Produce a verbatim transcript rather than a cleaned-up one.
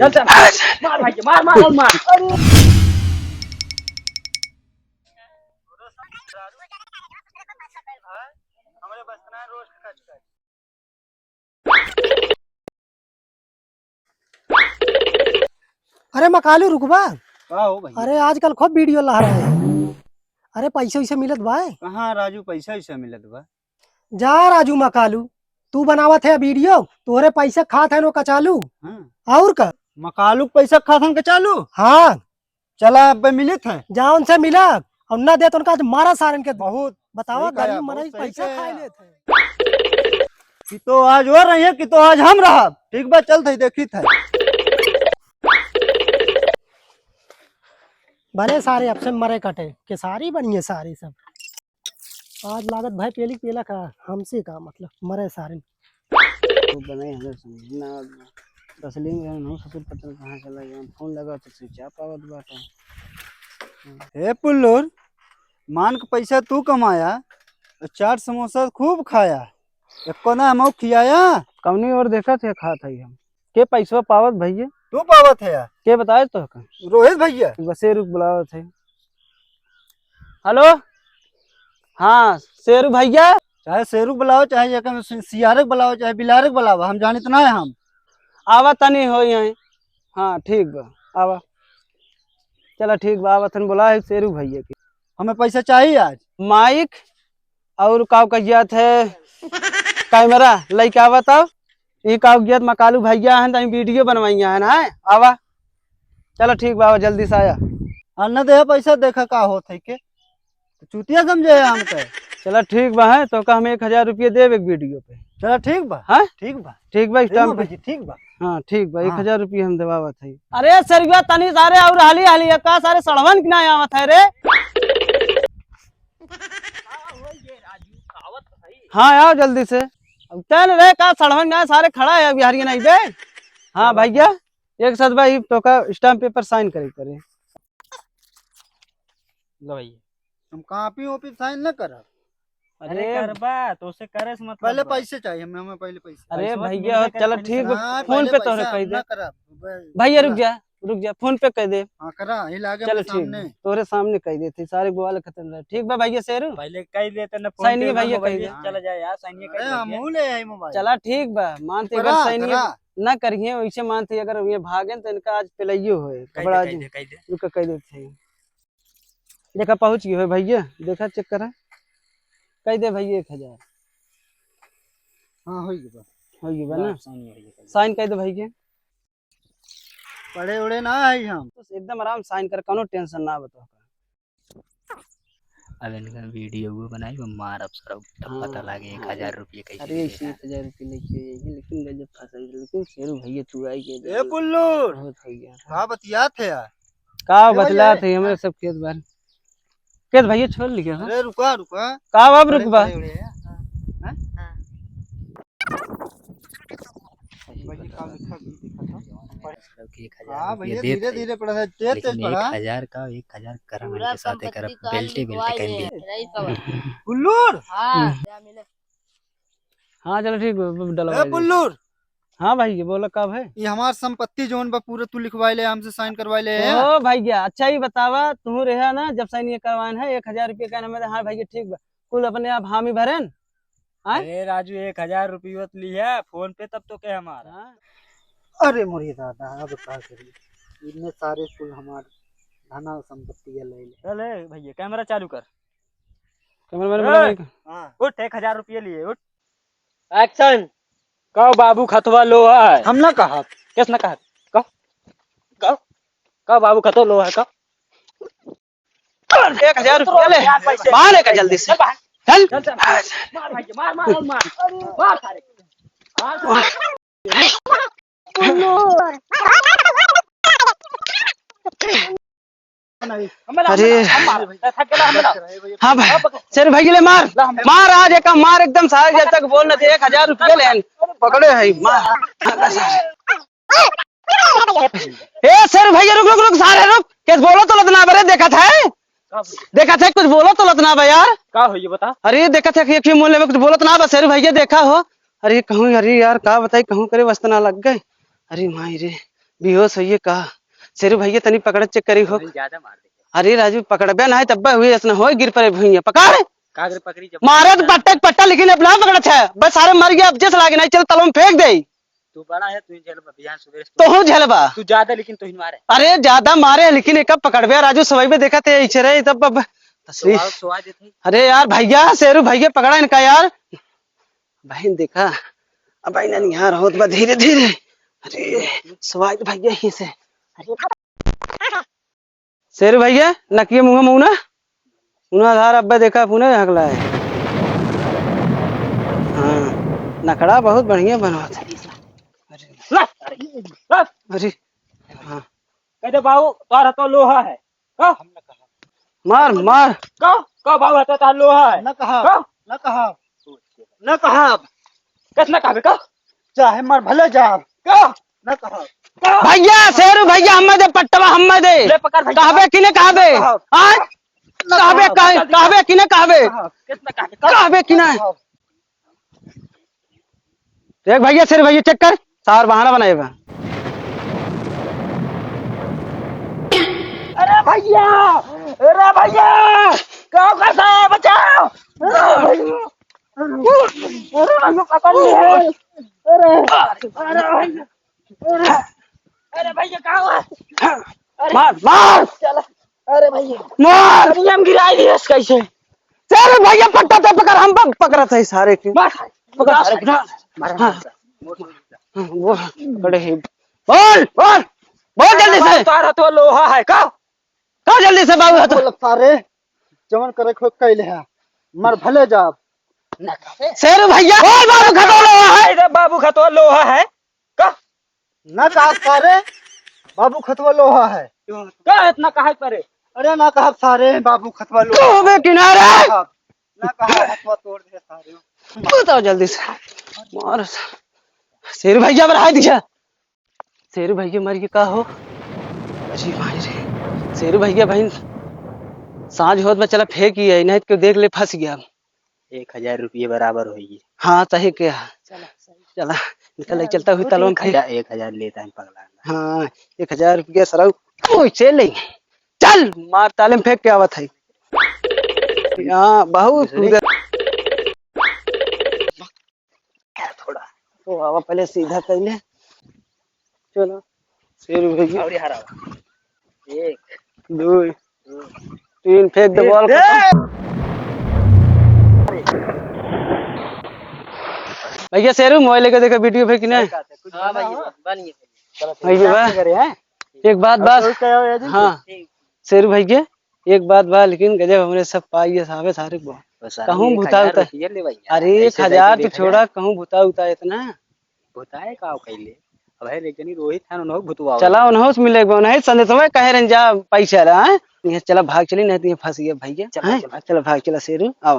चल, चल, मार भाई, मार, मार, मार। अरे मकालू रुकबा। का हो भैया? अरे आजकल खूब वीडियो लहरा है। अरे पैसे वैसे मिलत बा? कहाँ राजू, पैसा वैसा मिलत बा? जा राजू मकालू, तू बनावत है वीडियो, तोहरे पैसे खात है नो कचालू। हाँ। और का? मकालू के पैसा खात हन कचालू? हाँ। चला अब मिलित है। जा उनसे मिला, और ना दे तो उनका आज मारा सारन के। बहुत बतावा, सही कहा, गरीब बहुत मनई सही पैसा कहा। खाए लेत है। कि तो आज वो रही है कि तो आज हम रहा। ठीक बा, चलत है, देखित है। भले सारे अब से मरे कटे, के सारी बनिए सारे सब। आज लागत भाई पेली पेला का, हमसे का मतलब, मरे सारे। वो बनाई हमें समझ ना आवत बा। तसलीम रहे नहीं, ससुर पता न कहाँ चला गया। फोन लगा तो स्विच ऑफ आवत बाटे। हे पुल्लूर, मान के पैसा तू कमाया, और चाट समोसा खूब खाया, एको ना हमहू खियाया। कौनी ओर देखत है, खात है हम। के पैसवा पावत भैया? तू पावत है यार। के बताए तो का? रोहित भैया। बसेरू के बुलावत है। हेलो, हाँ शेरू भैया। चाहे शेरू के बुलाओ, चाहे ये कम सि-, सियारे के बुलाओ, चाहे बिलारे के बुलाओ, हम जानित ना है हम। आवा तनी हो यहाँ। हाँ ठीक बा, आवा। चला ठीक बा, आवा तनी बुला है शेरू भैया के। हमें पैसा चाहिए आज। माइक और का कहिया थे, कैमरा लेके आवा तब। ई का कहिया थे, मकालू भैया हैं, तनी वीडियो बनवाइया हैं ना, आवा। चला ठीक बा, आवा जल्दी से आया। आ न दे पैसा, देखा का होत है के। तो चूतिया समझे है हमके। चला ठीक बा, है तो का हम एक हजार रुपये देब एक वीडियो पे। चला ठीक बा। हाँ? ठीक बा। ठीक बा, ए स्टाम्प पे। भौजी, ठीक बा। हाँ ठीक बा, हाँ। एक हजार रुपये हम देवावत है। अरे सरगुआ तनी सारे और हाली हाली का सारे सड़वन की ना आवत है रे। हाँ आओ जल्दी से। अब तन रे का सड़वन ना सारे खड़ा है बिहारी नहीं बे। हाँ भैया, एक साथ भाई तो का स्टाम्प पेपर साइन करे करे। लो भैया। हम कॉपी वॉपी साइन न करब। अरे अरे करबा, तो से करे से मतलब पहले बा। पैसे चाहिए हमें, हमें पहले पैसे। अरे पैसवा तो भैया, मिलबे करे चलो तनी ठीक सा। बा, हाँ, फोन पहले पे तोहरे पैसा कह हम दे। ना करब। भाई, भैया रुक जा, रुक जा, फोन पे कह दे। हाँ, करा, ही लागे चलो अपने ठीक सामने। बा, तोहरे सामने कह देते, सारे बवाल खत्म रहे। ठीक बा भैया शेरू? पहले कह देते ना, फोन साइनिए पे ना भैया कह मोबाइल दे। चला जाए यार, साइनिए अरे कह दे। हम ले आई मोबाइल। चला ठीक बा, मानते अगर करा, साइनिए करा। ना करिए, वैसे मानते अगर ये भागेन तो इनका आज पिलाइयो होए। कह दे, घबरा कह जी। दे, कह दे। रुक, कह देते हैं। देखा पहुँच गए हो भैया, देखा चेक करा। कह दे भैया एक हजार। हाँ, हो गया। हो गया ना? ला, साइन हो गया। साइन कह दे भैया। पढ़े उड़े ना आई हम। बस एकदम आराम साइन कर, कोनो टेंशन ना बताओ। अब इनका वीडियो वो बनाई, वो मारब सरब, तब हाँ, पता लागे हाँ, एक हजार रुपये कैसे अरे, मिलेगा। एक हजार रुपये लेके आई, लेकिन गजब फंसाई, लेकिन शेरू भैया तू आई गए। ए पुल्लूर, बहुत हो गया। का बतियात है यार? का ए भैया, बतलात है, हमें हाँ। सब खेत बार। खेत भैया छोड़ लिया, हाँ? अरे रुका, रुका। का बाब अरे, रुकबा? अरे, अरे, हाँ। हाँ? हाँ। भाई, का लिखा भी देखा था। एक हजार हाँ रुपया भैया, देत धीरे है। धीरे पढ़ा है, तेज लेकिन तेज पढ़ा। एक हजार का, एक हजार करम पूरा इनके साथे संपत्ति करब, तो आज बेल्टे बेल्टे लिखवाई कह दे, दिया। रईस बाबा। पुल्लूर! हाँ। हम्म। हाँ, चलो ठीक बा, डलवा ए दे। पुल्लूर! हाँ भाई, ये बोला का भाई? ये हमार संपत्ति जौन बा पूरा तू लिखवाई ले, हमसे साइन करवाई ले। ओ भैया, अच्छा ही बतावा, तू रहा ना जब साइन ये करवान है, एक हजार रुपया का ना, हाँ भैया ठीक बा, कुल अपने आप हामी भरेन। हाँ? अरे राजू, एक हजार रुपया तो लिया फोन पे, तब तो के हमारा। हाँ? अरे मोरी दादा, अब का करी? इतने सारे कुल हमार धना संपत्ति ये ले ले। चल ए भैया, कैमरा चालू कर। कैमरामैन ए! बुलाओ एक। हाँ। उठ, एक हजार रुपये लिए, उठ। एक्शन। का बाबू खतवा लो है? हम ना कहब। किस ना कहब? का? का? का बाबू खतवा लो है का? एक हजार रुपया ले, बाहर लेकर जल्दी से। चल। चल, चल। मार भाई, मार, मार, मार। मार सारे। मार सारे। अरे। हम मार, हम मार। हाँ भाई, शेरू भैया ले मार, मार आज एक मार एकदम सारे जब तक बोल न दे, एक हजार रुपया ले पकड़े है, मार। ए शेरू भैया रुक, रुक, रुक, सारे रुक, के बोलो तो लतना बरे, देखत है, देखत है, कुछ बोलो तो लतना बा यार। का हो ये बता? अरे देखत है कि एक ही मुँह लेवे, कुछ बोलत ना बा शेरू भैया, देखा हो। अरे कहूँ, अरे यार का बताई, कहूँ करे वस्तना लग गए। अरे माई रे, बेहोश होइए का? शेरू भैया, तनी पकड़, चेक करी हो। ज्यादा मार दे। अरे राजू, पकड़बे ना है, तब हुई ऐसा होए, गिर पड़े भुइयां। पकड़। का करे पकड़ी जब मारत पट्टा के पट्टा, लेकिन अब ना पकड़त है। बस सारे मर गया, अब जैसे लागे नहीं, चल तलवा में फेंक दे। तू बड़ा है, तू ही झेलबा, बिहान सुबह से तू तू ही झेलबा। तू ज्यादा, लेकिन तू ही मारे। अरे ज्यादा मारे है, लेकिन एक पकड़बे राजू, सवाई में देखा थे, ऐसे रहे, तब अब तसली। सुआ, सुआ देते। अरे यार भैया, शेरू भैया पकड़ा इनका यार। बहन देखा, अब बहन निहार होत बा धीरे धीरे। अरे सवाई भैया ही से। अरे शेरू भैया, नकिए मुँह मुँह ना, उन्हें आधार अब्बा देखा, पुणे हकला है। हाँ, नखड़ा बहुत बढ़िया बनवा था। अरे, ला, अरे, ला। अरे, हाँ। कह दे बाबू, तोहरा तो लोहा है। का? मार, मार। का? का बाबू, तो तोहरा लोहा है? न कहा, का? न कहा, न कहा। कितना कहबे, का? चाहे मर भले जाब। का? न कहा। का? भैया, शेरू भैया, हम्मे दे पट्टवा, हम्मे दे। ले पकड़ भैया। कहबे कि न कहबे? हाँ। आय? न कहबे, कहा। कह-, कहबे कि न कहबे? कितना कहबे? का? कहबे कि न? देख भैया, शेरू भैया, चेक कर, सार बहाना बनाए बा। अरे भैया, अरे भैया, का करता है, बचाओ। अरे भैया, अरे भैया, पकड़ ले। अरे, अरे भैया। अरे भैया, का हुआ? अरे मार, मार। चला। अरे भैया। मार। अरे हम गिराई दिए इस कैसे? अरे भैया, पट्टा तो पकड़, हम पक-, पकड़त है सारे के। मार। पकड़ सारे के। मार, मार, हाँ। मार। हाँ, वो पकड़े है। बोल, बोल, बोल जल्दी से। तार हथवा लोहा है का? का जल्दी से बाबू हथवा? बोल सारे, जवन करे खो कैले है, मर भले जाब। शेरू भैया, बोल बाबू खतवा लोहा है। अरे बाबू खतवा लोहा है का? ना कहब सारे, बाबू खतवा लोहा है। का इतना काहे करे? अरे ना कहब सारे, बाबू खतवा लोहा है। कहबे कि ना रे? ना कहब, ना कहब, हथवा तोड़ दे सारे। बताओ जल्दी से। मार। शेरू भैया बढ़ा दिया। शेरू भैया मर गया का हो? अरे माई रे। शेरू भैया बहन, साँझ होत बा, चला फेंक ही है, नहीं तो देख ले फंस गया। एक हजार रुपये बराबर होई। हाँ, सही कहा। चला, सही। चला, निकल ले, चलता हुई तलवा में फेंक। एक हजार लेता है पगला। हाँ, एक हजार रुपया सरऊ, ओइसे ले। चल, मार ताले में फेंक के आवत है। हाँ, बहुत दूसरे कूदे। थोड़ा। तो आवा पहले सीधा कैले। चलो, शेरू भैया। और यहाँ रहा। एक। दो। दो। तीन फेंक दे, एक, बॉल ए! खत्म। भैया शेरू, मोबाइल लेके देखा, वीडियो फेंक ने। हाँ भाई, बन गया। भैया बा। एक बात, बात। हाँ। शेरू भैया, एक बात बा, लेकिन गजब हमरे सब पाई है साहब, सारे को। बस सारे कहूँ एक भुता हजार उता। रुपये ले भैया। अरे, एक हजार तो छोड़ा, कहूँ भुता उता इतना। भुताए का कैले? अब है एक जनी रोहित है, उन्हों भुतवा चला, उन्हों से मिले एक बार, नहीं संदेशवा कहे रहन जा पैसा ला, हैं? ये चला भाग चली, नहीं तो ये फंस गया भैया, चला, हैं? चला। चला भाग चला शेरू, आओ।